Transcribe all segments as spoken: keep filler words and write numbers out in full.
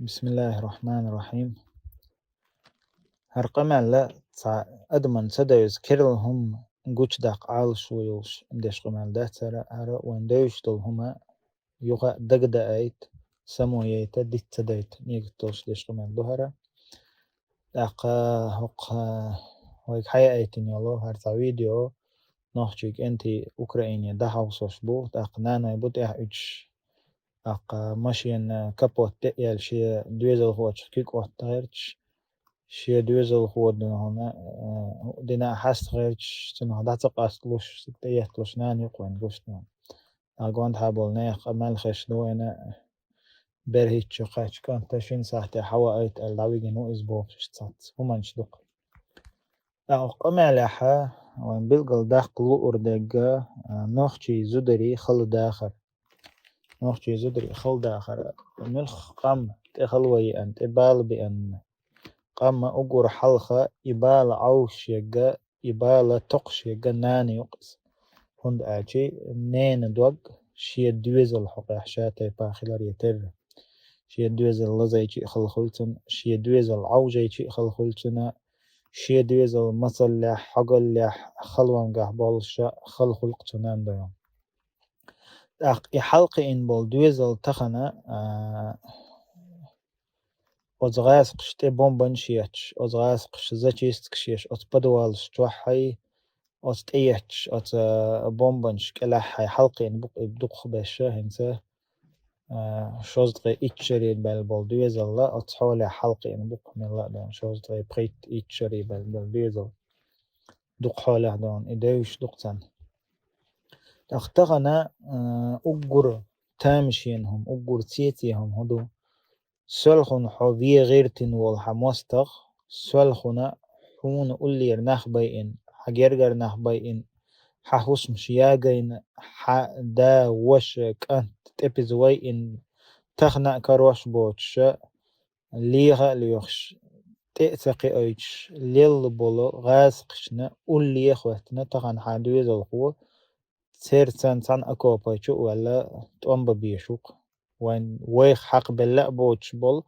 Бисмиллахир-рахманир-рахим. ХӀара къамаьл цхьа адаман ца девза керла хӀума гучадаккха Ӏалашо йолуш деш къамаьл дац хӀара, хӀара вайн девзаш долу хӀума юха а дагадайта, само яйта, диц ца дайта нигат долуш деш къамаьл ду хӀара. ТӀаккха хӀокху вайга хьаяийтина йолу хӀара цхьа видео, нохчий кӀентий Украине дӀахьовсош бу, тӀаккха наной бу тӀехь уьдуш, тӀаккха машенан капот тӀе а яьлла шен доьзалхочух куьг Ӏотта гӀерташ, шен доьзалхо дина а хьаста гӀерташ, цунах дӀа ца къасталуш, цига тӀеетталуш нана юкъа вайн гуш ду. Агонта хьаболу нехан къамел хезаш ду вайна, берхӀитта шо кхаьчча кӀанта шина сахьтехь хьаваайта аьлла дӀавигина ву иза бохуш иштта цхьацца хӀуманаш ду-кх. ТӀаккха къамелехь вайн билггал даккха луур дерг а, нохчий зударий хала дахар. Нохчий зударий хала дахар. Муьлхха къам тӀе хала ван еана, тӀе бала беана, къам а уггар хьалха и бала Ӏовшаш ерг а, и бала токхуш ерг а нана ю-кх иза. ХӀунда аьлча ненан дог шен доьзалан хьокъехь ша тайпа хиларе терра. Шен доьзал лазайча а хала хуьлу цунна, шен доьзал Ӏовжайча а хала хуьлу цунна, шен доьзал мацаллехь, хьогаллехь, халонгахь боллуш а хала хуьлу-кх цу нанна дойон. ТӀаккха и хьалакхиъна болу доьзал тахана, а, оцу гӀазкхаша тӀе бомбанаш етташ, оцу гӀазкхаша зачисткаш еш, оцу подвалаш чохь хьай, оцу тӀе етташ, оцу бомбанаш кӀелахь хьай хьалакхиъна бу-кх и дукхахберш а хӀинца, а, шовзткъе итт шаре баьлла болу доьзал а, оцу хьолехь хьалакхиъна бу-кх мелла а дан, шовзткъе пхийтта-итт шаре баьлла болу доьзал. Дукха хьолехь дан, и девзаш ду-кх царна. ТӀаккха тахана, а, уггар тамашийна хӀума, уггар цеций хӀума хӀун ду? Соьлхана хьо вен гӀиртина волу хьан мостагӀа, соьлхана хьуна уллера нах байина, хьан гергара нах байина, хьан хӀусамаш ягайна, хьан да, ваша, кӀант тӀепиза вайина, тахана а карош боцуш а, леха а лоьхуш, тӀе а ца кхиойтуш, лелла болу гӀазкхашна улле а хӀоьттина тахана хьан доьзалхо, церан цхьана окопа чу а ваьлла, тӀом бан безаш ву-кх. Вайн вайх хьакхабелла а боцуш болу,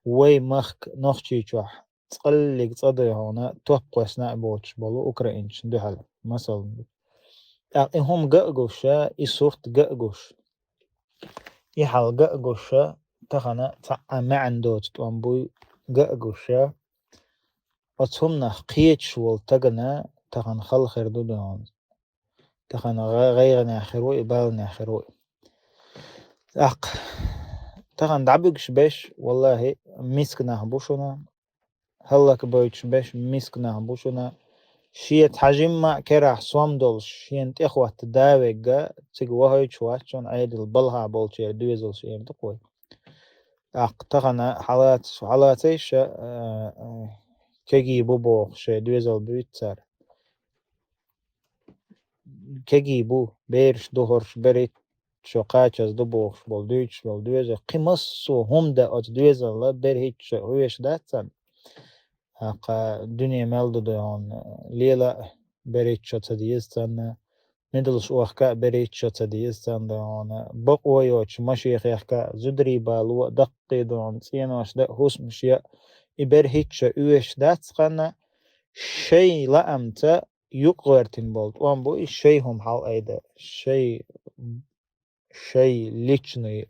вай махка Нохчийчохь цкъаллиг цӀа дойхьуна топ кхоьссина а боцуш болу украинцашна дуьхьал, масална. ТӀаккха и хӀума ган а гуш а, и сурт ган а гуш, и хьал ган а гуш а, тахана цхьа а маьӀна доцу тӀом буй ган а гуш а, оцу хӀуманах кхеташ волу тагана тахана хала хир ду догӀун. Тахана гӀай-, гӀайгӀанехь хир ву и, баланехь хир ву и. ТӀаккха тахана дӀабуьгуш берш, валлахӀи, миска нах бу шуна, хӀаллакбойтуш берш миска нах бу шуна. Шен цхьа жимма а керахь сом долуш, шена тӀехӀотта да вегга, цига вахийтуш вац шуна, Ӏедал балхахь болчеран доьзалш эр ду-кх вай. ТӀаккха тахана хьалац-, хьалацийша, а, а, кегий бу бохуш, шайн доьзал буьйцу цара. Кегий бу, бераш ду хӀорш, берхӀитта шо кхачаза ду бохуш болу, дуьйцуш болу доьзал. Кхин массо а хӀума дан оцу доьзалла, берхӀитта шо хьоьжуш дац царна. ТӀаккха дуьне мел ду дойхьуна, лела а берхӀитта шо ца деза царна, медалш охка а берхӀитта шо ца деза царна дойхьуна, бакъо йоцуш машен хехка а, зударий бало а, даккхий дойхьуна, цӀенош дан а, хӀусамаш ян а, и берхӀитта шо оьшуш дац кханна, шайн лаамца юкъагӀоьртина болу тӀом бу и, шайн хӀума хьалаайда, шайн, шайн личный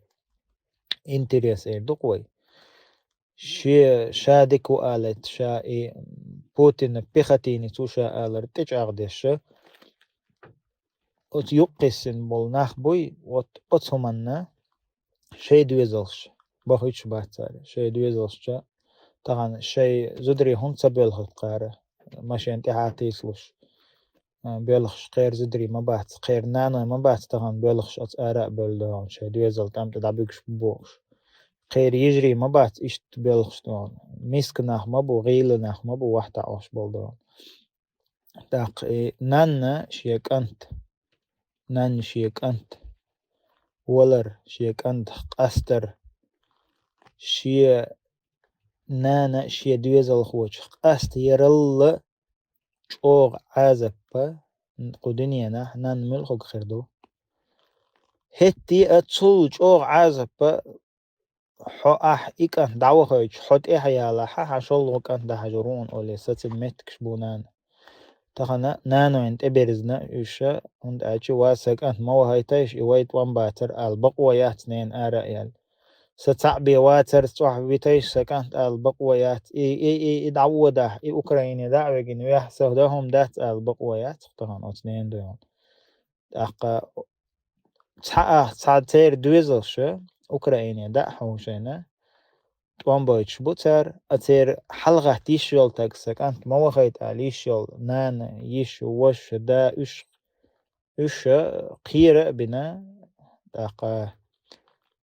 интерес эр ду-кх вай. Шен ша дика ву алийта, ша и Путина пехотинец ву ша алар тӀечӀагӀдеш, оцу юкъакхиссина болу нах буй, вот оцу хӀуманна шайн доьзалш бахуьйтуш бац цара, шайн доьзалшча тахана шайн зударий хӀунда ца боьлхуьйту кхара, машен тӀаьхьа тийсалуш, а, боьлхуш кхеран зударий ма бац, кхеран наной ма бац тахана боьлхуш оцу ара а бевлла догӀун, шайн доьзал тӀам тӀе дӀабуьгуш бу бохуш. Кхеран йижарий ма бац иштта боьлхуш догӀун. Миска нах ма бу, гӀийла нах ма бу, вахтахь Ӏаш болу догӀун. ТӀаккха и нанна шен кӀант, нанна шен кӀант валар, шен кӀантах къастар, шен нана шен доьзалхочух къаста яралла чӀогӀа Ӏазаппа кху дуьненахь нанна муьлхуг хир ду. ХӀетте а цул чӀогӀа Ӏазаппа хьо ахь и кӀант дӀавахийтуш, хьо тӀехьа ялахь, хьан шолгӀа кӀант дӀахьажур ву хьуна олий, сацина меттигаш бу нана. Тахана нанойн тӀеберзина уьш, хӀунда аьлча ва сан кӀант ма вахийтайша, и вай тӀом бацар ала бакъо яц нена ара а яьлла. Сан цхьаъ бен вацар цӀохь витайша сан кӀант ала бакъо яц. И, и, и, и дӀаводахь, и Украине дӀа а вегина вехь, сан дан хӀума дац ала бакъо яц тахана оцу нена дуй хьуна. ТӀаккха цхьа а, цхьа церан доьзалш Украине дӀа а хьовшийна, тӀом бойтуш бу цара, а церан хьалагӀатта йиш йолу таг сан кӀант ма вахийта ала йиш йолу нана, йиша, ваша, да, уьш, уьш кхера а бина, тӀаккха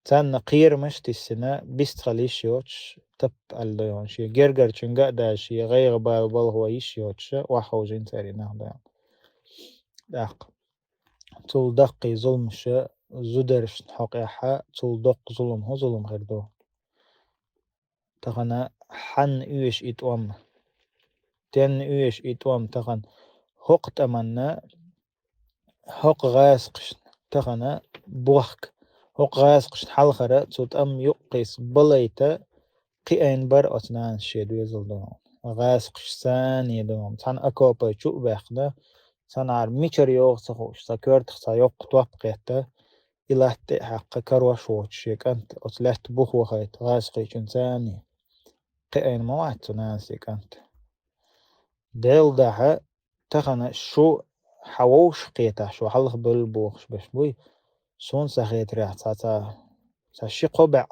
царна кхерамаш а тиссина, бистхила йиш йоцуш, тап аьлла дуй хьуна, шен гергарчуьнга а даьлла, шен гӀайгӀа бала балхо йиш йоцуш, охьаховшийна цара и нах дуй хьуна. ТӀаккха цул даккхий зуламаш зударшна хьокъехь, цул доккха зулам хӀун зулам хир ду? Тахана хьанна оьшу и тӀом? Тенна оьшу и тӀом тахана? ХӀокху тӀаманна, хӀокху гӀазкхашна тахана бохка, хӀокху гӀазкхашна хьалхара цу тӀам юккъе балайта кхиийна бара оцу нанас шен доьзал дуй хьуна. ГӀазкхашца а дуй хьуна. Цхьана окопа чу а баьхна, цхьанхьара мичара йогӀу ца хууш, цхьа коьртах цхьа йоккха топ кхетта, и латта тӀе а хьаькхна, карош воцуш шен кӀант оцу лаьтта бух вахийта гӀазкхичуьнца а. Кхиийна ма вац цу нанас и кӀант. Делан дуьхьа, тахана шу хьан вовшах кхетахь, шу хьалха бевлла бохуш берш буй, суна сан хетарехь цхьа, цхьа, цхьа ши-кхо бӀе,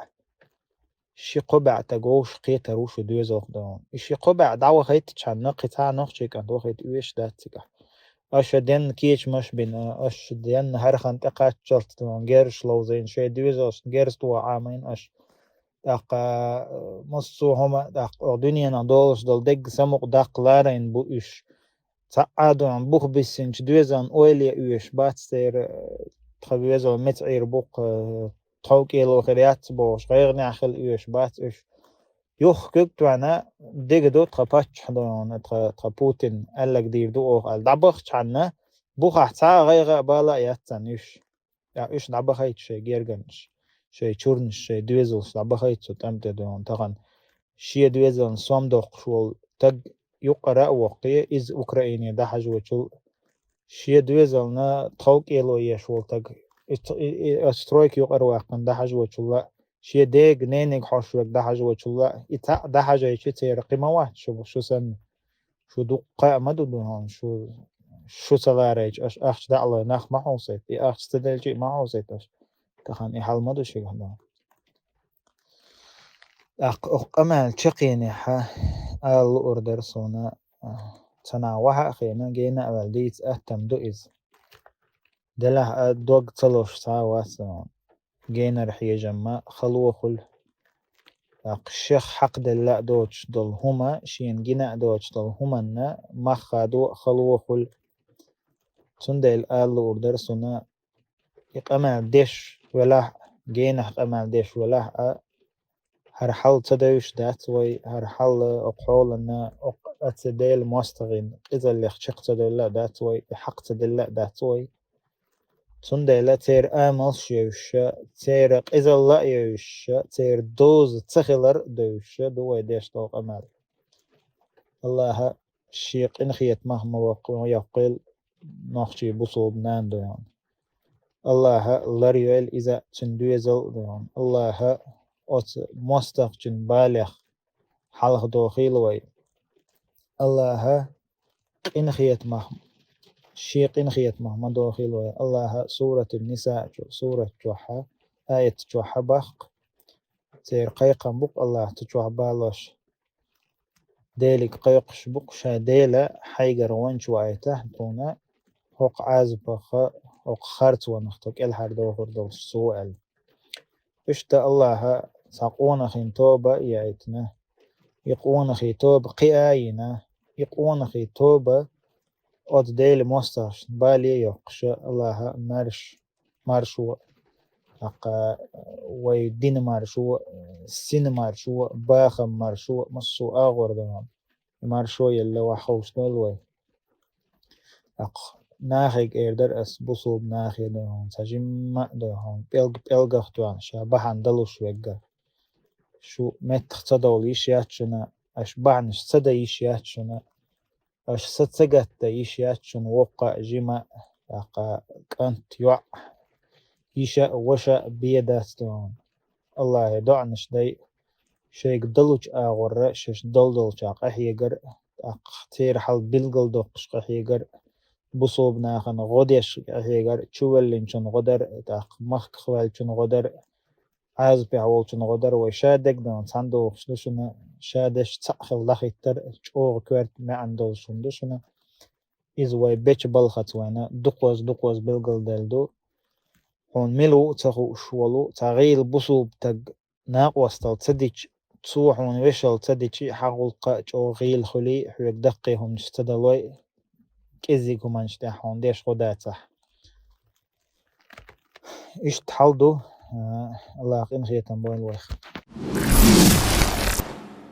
ши-кхо бӀе таг вовшах кхетар ву шу доьзалх дуй хьуна. И ши-кхо бӀе дӀавахийтичхьана, кхин цхьа нохчийн кӀант вахийта оьшуш дац цигахь. Аша денна кечамаш а бина, аша денна хӀара хан тӀекхаччалц дуй хьуна, герзаш ловзийна, шайн доьзалшна герз тоха Ӏамийна аша. ТӀаккха, э, массо а хӀума, тӀаккха оха дуьненах долуш долу дегга самукъа даккха ларийна бу уьш. Цхьа а дуй хьуна, бух биссинчу доьзална ойла ян оьшуш бац церан, э, тхан доьзал меца Ӏийр бу-кх, э, тхов кӀело хир яц бохуш, гӀайгӀанехь хила оьшуш бац уьш. Юха куьг тоьхна, дика ду тхан паччахь дуй хьуна, тхан, тхан Путин аьлларг дийр ду оха аьлла, дӀабахчахьана, бухахь цхьа а гӀайгӀа а, бала а яц царна уьш. ТӀаккха уьш дӀабахийта шайн гергарнаш, шайн чурнаш, шайн доьзалш дӀабахийта цу тӀам тӀе дуй хьуна тахана. Шен доьзална сом доккхуш волу таг юккъера а воккхий, иза Украине дӀахьажочул, шен доьзална тхов кӀело еш волу таг, и, и, и, оцу стройка юкъара ваьккхина дӀахьажочул а, шен дега, нениг хьош верг дӀахьажочул а, и цхьаъ дӀахьажийча церан кхин ма вац шу, шу санна. Шу дуккха а ма ду дуй хьуна, шу, шу ца ларийча, аша ахча дӀа а лой, нах ма хьовсийта, и ахча ца делча а ма хьовсийта аша. Тахана и хьал ма ду шуьгахь дуй хьуна. ТӀаккха оха къамел чекхйинехь, ала луур дара суна, а, цхьанхьа ваха а хиъна, гена а ваьлла дийца атта ду иза. Делахь а дог ца лозуш цхьа а вац, а, генара хьежам ма хало хуьлу. ТӀаккха шех хьакхаделла а доцуш долу хӀума, шена гина а доцуш долу хӀуманна мах хадо а хало хуьлу. Цундела ала луур дара суна, и къамел деш велахь а, генахь къамел деш велахь а, хӀара хьал ца девзаш дац вай, хӀара хьал, окху хьоланна, окху оцу Делан мостагӀийн къизаллех чекх ца девлла а дац вай, и хьакха ца делла а дац вай. Цундела церан амалш а евзаш, церан къизалла а евзаш, церан доза ца хилар а девзаш ду вай деш долу къамел. АллахӀа шен къинхетамах ма воккха-, ма йоккхийла нохчийн бусулба нана дуй хьуна. АллахӀа лар йойла иза а, цуьнан доьзал а дуй хьуна. АллахӀа оцу мостагӀчун балех хьалха дохийла вай. АллахӀа къинхетамах, шен къинхетамах ма дохийла вай. АллахӀа Суратун-Ниса чу, сурат чохь, аят чохь боху-кх. Церан кхайкхам бу-кх АллахӀа цу чохь балош. Деле кхайкхаш бу-кх шайн Дела, хьайгара гӀоьнча ваийтахь тхуна, хӀокху Ӏазапах, хӀокху харцонах тхо кӀелхьардохур долуш цо аьлла. Иштта АллахӀа цхьа къонахийн тоба а яийтина, и къонахий тоба кхиа а йина, и къонахий тоба оцу Делан мостагӀашна бале а йоккхуш, АллахӀа марш, маршо, тӀаккха вай динан маршо, синан маршо, бахаман маршо, массо а агӀор дан. И маршо елла вахховш долу вай. ТӀаккха нахега эр дара ас, бусулба нахе дуй хьуна, цхьа жимма а дуй хьуна, пӀелг-, пӀелгах тоьхна, ша бахьана далуш вегга. шу меттах ца довла йиш яц шуна, аша бахьанаш ца дан йиш яц шуна, аша са ца гатта йиш яц шуна, воккха а, жима а, тӀаккха кӀант, йоӀ, йиша а, ваша а бе дац дуьхьал. Аллахье доӀанаш дай, шайга далучу агӀорра шаьш долдолчохь къахьегар, тӀаккха церан хьал билгалдоккхуш къахьегар, бусулба нахана гӀо деш къахьегар, чувеллинчун гӀо дар, тӀаккха махках ваьллачун гӀо дар, Ӏазапехь волчун гӀо дар, вай ша дегнан цхьаьна дохуш ду шуна, ша деш цхьаъ хилла дахиттар, чӀогӀа коьрта маьӀна долуш хӀума ду шуна. Иза вай бечу балхаца вайна дукхоза-дукхоза билгалделла ду. Хьуна мила ву а ца хууш волу цхьа гӀийла бусулба таг накъосталла ца дича, цо хьуна вешалла ца дичи, хьан гӀуллакх а чӀогӀа гӀийла хуьлий, хьоьга даккхий хӀуманаш ца далой, кӀеззиг хӀуманаш тӀехь хьуна деш гӀо дацахь. Иштта хьал ду, а, Аллахь къинхетам бойла вайх.